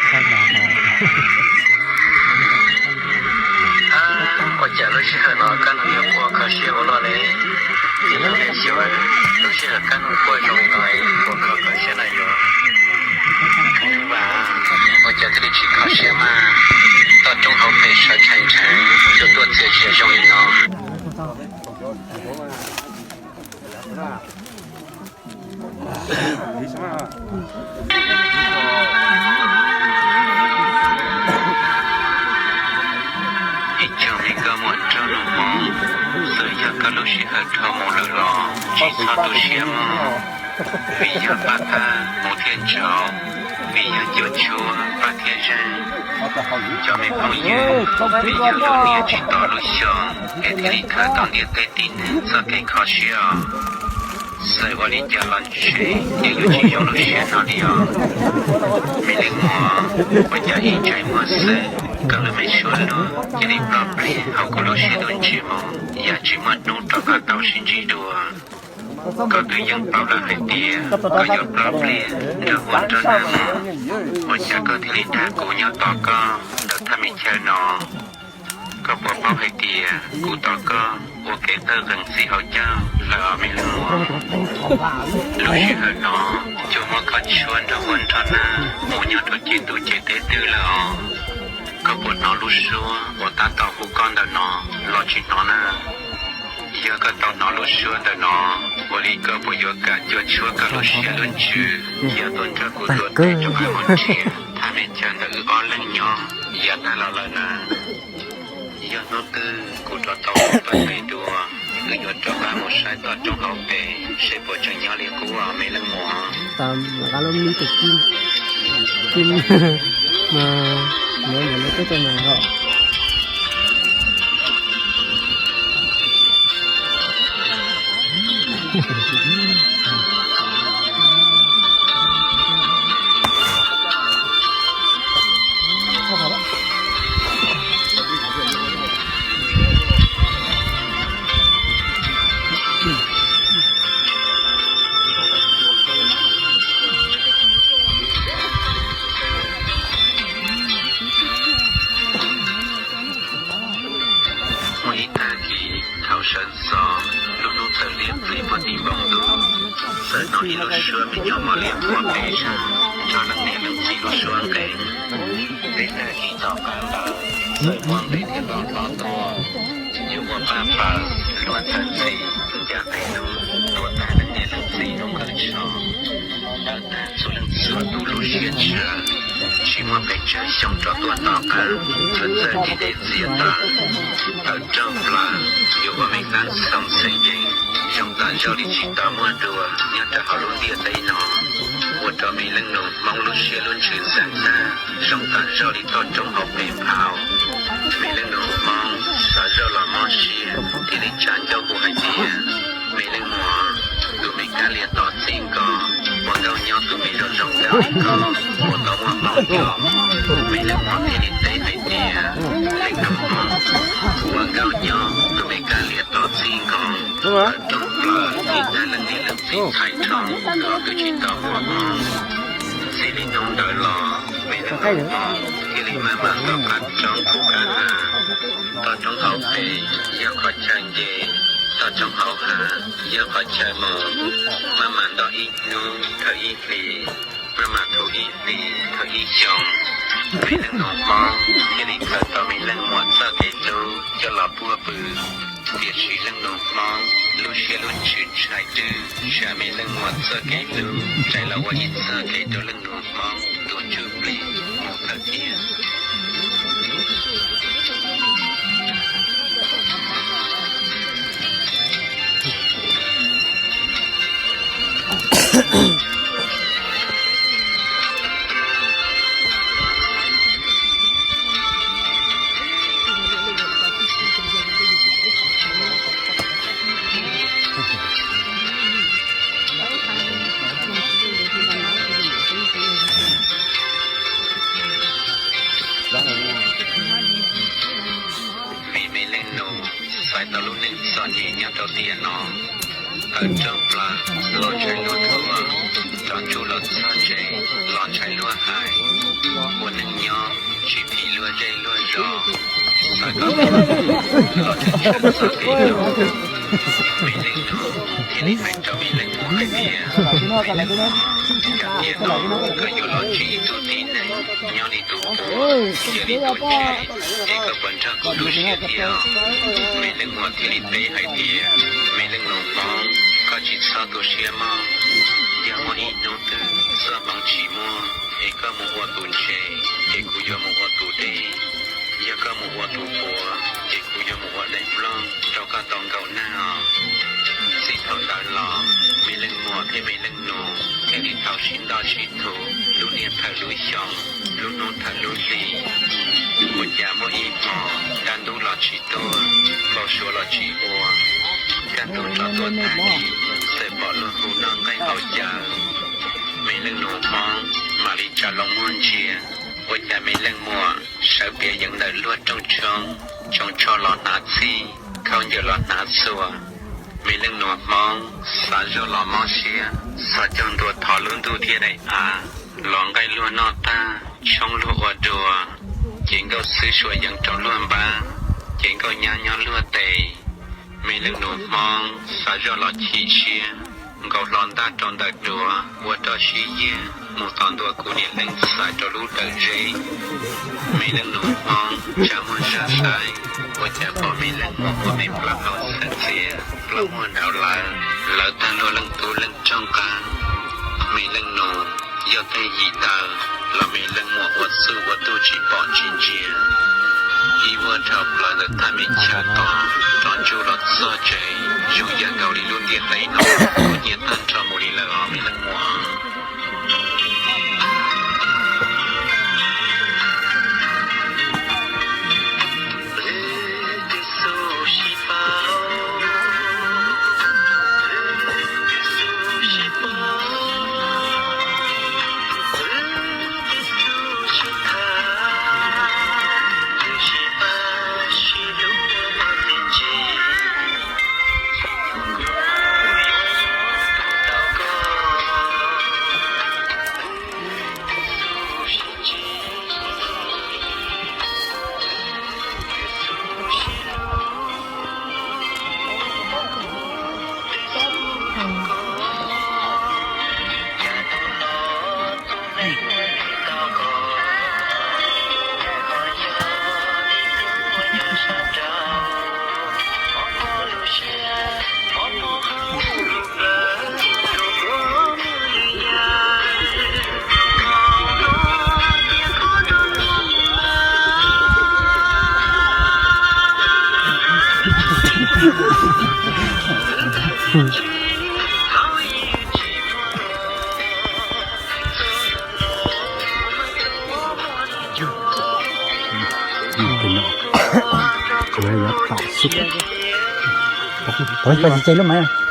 Ua cas lub sij hawm no koj nug yuav quaj kho siab ua luaj li? Ces yog li xyuas lub sij hawm koj nug quaj zoo li no, quaj kho kho siab na yuav. Ua cas thiaj li tsis kho siab mas, toj roob hauv pes sawv tshee tshee, tuaj tuaj txias zias zoo li no. Ib tsoom me nkauj muam nraug nus Hmoob, txawm yog koj lub sij hawm dhau mus lawm los tsis txhob tu siab mog, vim yog paj qab hmuv thiaj ntsauv, vim yog cua tshuab paj thiaj zeeg. Cov me phooj ywg, vim yog lub niaj tsis tos lub xyoo es thiaj li khaws tau ntiaj teb tib neeg txoj kev kho siab os. Txawm ua li cas los ntshe yeej yuav tsis zoo lub siab no li os. Me leej muam, ua cas ib ntsais muag xwb koj lub me suab lug cia li ploj pliag hauv kuv lub siab lub ntsws mus, yam tsis muaj hnub rov qab tau sib ntsib dua. Koj twb yeej paub lawm hais tias koj yuav ploj pliag nrog ua nrog nag mus, ua cas koj thiaj li dag kuv nyob tos koj ntawm thaj me chaw no? Koj puas paub hais tias kuv tos koj ua kev qawj qees txij hauv caug lawm os me leej muam? Lub sij hawm no, cua muab koj tshuab nrog ua nrog nag mus nyob rau ceg tus ceg teb twg lawm os? Koj puas hnov lub suab uas tab tom hu koj ntawm no los tsis hnov na? Yog koj tau hnov lub suab ntawm no, ua li koj puas yuav kam cua tshuab koj lub siab lub ntsws, yav tuaj nrog kuv tuav tes rov qab mus nrhiav thaj me chaw ntawm wb ob leeg nyob yav tag los lawm na? Yog hnub twg kuv rov tau mus pab pem dua, wb yuav rov qab mus saib toj roob hauv pes seb puas tseem nyob li qub os me leej muam. Muaj ib tag kis thaum sawv ntxov, lub hnub txawm liab plis puag tim npoo ntuj, txawm hnov ib lub suab me nyuam mos liab quaj pes zog nrog leej niam leej txiv lub suab nqes. Peb tag kis tom qab ntawd txawm muaj npe thiab los hlov tuaj, yuav ua paj paws luag txhawj ntxhi, ncaj qis nug tuaj tag leej niam leej txiv lub qhov tso. Tawm tag txhua leej txhua tus lub siab ntshaw, tsis muaj pes tsawg xyoo rov tuaj tom qab, txawm txawj ris dej txias taws, tawm rooj plaws, yuav ua me xab xoo xeem yees, zoo tam zaug li tsis tau muaj dua nyob rau hauv lub ntiaj teb no. Ua rau me leej nus Hmoob lub siab lub ntsws ntxeev tag, zoo tam zaug li toj roob hauv pes phau. Me leej nus Hmoob xav zoj los mob siab, thiaj li tsa ncauj hu hais tias, me leej muam, tus me kab liam tom txij nkawm, ua nkauj nyob tus me zoo zoo nkauj li koj puas tau muaj hmoo yos? Me leej muam thiaj li teb hais tias, leej nus Hmoob, ua nkauj nyob tus me kab liam tom txij nkawm, tawm rooj plaws ib tag leej niam leej txiv txhais rhoo los twb tsis tau muaj hmoo. Txij li hnub ntawd los me leej nus Hmoob thiaj li maj mam tom qab roob khub qab ha. Toj roob hauv pes yog qhov chaw nce, toj roob hauv hav yog qhov chaw mus, maj mam nto ib hnub dhau ib hlis, maj mam thuv ib hlis dhau ib xyoo. Me leej nus Hmoob thiaj li khaws tau me leej muam txoj kev hlub coj los puag pw. Tiam sis leej nus Hmoob lub siab lub ntsws ntshai dwb, tsam me leej muam txoj kev hlub rais los ua ib txoj kev rau leej nus Hmoob tuag ntsws plig mus lawm thiab. Vim me leej nus xaiv tau lub neej txom nyem nyob rau tiam no, tawm rooj plaws los ntshai luag thuam, rov ntsuj los txog tsev los ntshai luag hais, ua neej tsis phim luag zej luag zos, xav kom los tseem tshwm txoj kev zoo. Me leej nus thiaj li hais rau me leej muam hais tias, yog tias no koj yuav los ntsib ib tug tib neeg nyob li tus puav, cia li tuaj ntsib es koj puas nrog kuv tu siab thiab? Me leej muam thiaj li teb hais tias, me leej nus Hmoob, koj tsis txhob tu siab mog. Yog muaj ib hnub twg txoj hmoov tsis muaj es koj mus ua tus ntse, ces kuv yuav mus ua tus dej. Yog koj mus ua tus puav, ces kuv yuav mus ua daim nplooj rau koj tau nkaum neeg os. Txij thaum ntawd los, me leej muam thiab me leej nus thiaj li tau sib ntaj sib thuv lub niaj thawm lub xyoo, lub hnub thawm lub hli. Ua cas muaj ib hmo, dab ntub los tsis tuaj, npau suav los tsis ua, kaj ntug tso tuaj tag kis, txawm pom luag hu noj nqaij haus cawv. Me leej nus Hmoob mam li tsa loo muag ntsia, ua cas me leej muam sawv piav yeev ntawm luag rooj tshoob, tsoos tsho los hnav txhij, khaub ncaws los hnav txhua. Me leej nus Hmoob xav zoj los mob siab, xav cog ntua thov lub ntuj thiab daim av, los nqaij luag noj tag, tshoob luag ua dua, ces nkauj xwb suav yeev rau luag npab, ces nkauj nyab nyob luag tes. Me leej nus Hmoob xav zoj los chim siab, nkaus hlo ntaj rau ntawm duav ua roj sib yiag mus tos ntua kuv niam leej txais rau lub dawm zeb. Me leej nus Hmoob tsa muag zaj saib, ua cas pom me leej muam ua me plaub hau txham txias, plaub muag nraud lawv, lawv tag luag leej tub leej rooj qab. Me leej nus yog tej yim taw los me leej muam ua txuj ua tug tsis pom tsis ntsia. Ib vuag dhau plaws ntawm thaj me chaw tod, rov ntsuj los txog tsev, zoo yam nkaus li lub ntiaj teb no kuj nyiab tag nrho mus li lawm os me leej muam. Koj tsis tseg lub mas.